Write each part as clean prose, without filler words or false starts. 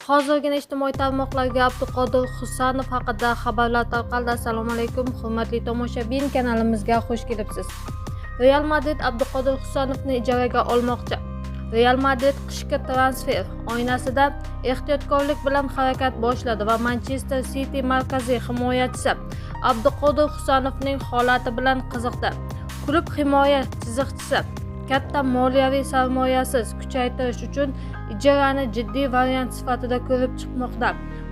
Hozirgina ijtimoiy tarmoqlarga Abduqodir Husanov haqida xabarlar tarqaldi. Assalomu alaykum, hurmatli tomoshabin, kanalimizga xush kelibsiz. Real Madrid Abduqodir Husanovni ijaraga olmoqchi. Real Madrid qishki transfer oynasida ehtiyotkorlik bilan harakat boshladi va Manchester City markaziy himoyachisi Abduqodir Husanovning holati bilan qiziqdi. Klub himoya chiziqchisi katta moliyaviy sarmoyasiz kuchaytirish uchun ijarani jiddiy variant sifatida ko'rib chiqmoqda.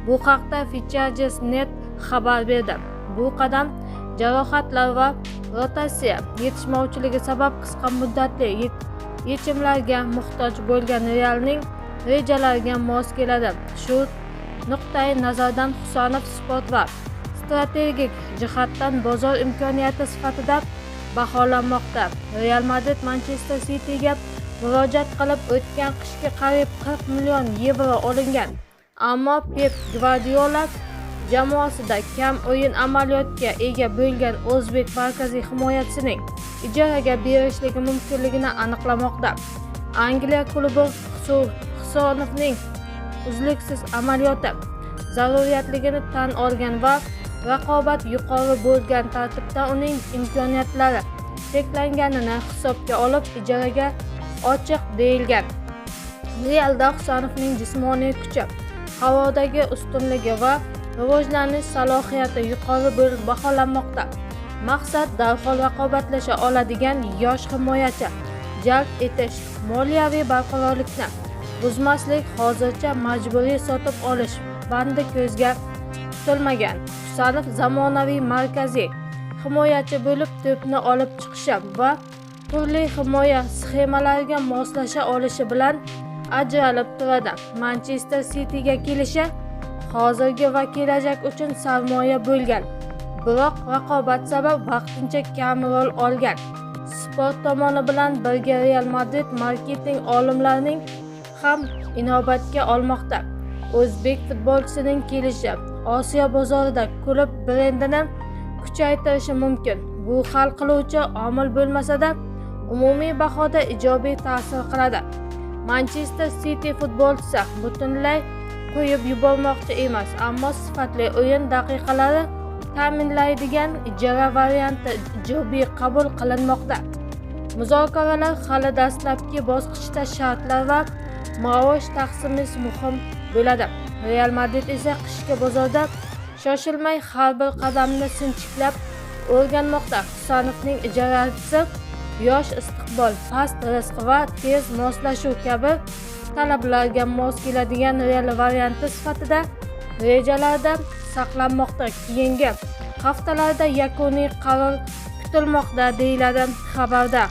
Bu haqda Fichajes.net xabar berdi. Bu qadam jarohatlar va rotatsiya yetishmovchiligi sabab qisqa muddatli yechimlarga muhtoj bo'lgan Realning rejalariga mos keladi. Shu nuqtai nazardan Husanov sport va strategik jihatdan bozor imkoniyati sifatida baholanmoqda. Real Madrid Manchester Cityga murojaat qilib, o'tgan qishki qariyb 40 million yevro olingan. Ammo Pep Gvardiola jamoasida kam o'yin amaliyotga ega bo'lgan o'zbek markaziy himoyachisining ijaraga berishligi mumkinligini aniqlamoqda. Angliya klubi Husanovning uzluksiz amaliyoti zaruriyatligini tan olgan va raqobat yuqori bo'lgan tartibda uning imkoniyatlari cheklanganini hisobga olib, ijaraga ochiq deyilgan. Realda Husanovning jismoniy kuchi, havodagi ustunligi va rivojlanish salohiyati yuqori bo'lib baholanmoqda. Maqsad darhol raqobatlasha oladigan yosh himoyachi jalb etish, moliyaviy barqarorlikni buzmaslik. Hozircha majburiy sotib olish bandi ko'zga tutilmagan. Husanov zamonaviy markaziy himoyachi bo'lib, to'pni olib chiqishi va turli himoya sxemalariga moslasha olishi bilan ajralib turadi. Manchester Cityga kelishi hozirgi va kelajak uchun sarmoya bo'lgan, biroq raqobat sabab vaqtincha kam rol olgan. Sport tomoni bilan birga Real Madrid marketing olimlarining ham inobatga olmoqda. O'zbek futbolchisining kelishi Osiyo bozorida klub brendini kuchaytirishi mumkin. Bu hal qiluvchi omil bo'lmasa-da, umumiy bahoda ijobiy ta'sir qiladi. Manchester City futbolchisi butunlay qo'yib yubormoqchi emas, ammo sifatli o'yin daqiqalari ta'minlaydigan ijara varianti ijobiy qabul qilinmoqda. Muzokaralar hali dastlabki bosqichda, shartlar va maosh taqsimi muhim bo'ladi. Real Madrid esa qishki bozorda shoshilmay, har bir qadamni sinchiklab o'rganmoqda. Husanovning ijarasi yosh istiqbol, past risk va tez moslashuv kabi talablarga mos keladigan real varianti sifatida rejalarda saqlanmoqda. Keyingi haftalarda yakuniy qaror kutilmoqda, deyiladi xabarda.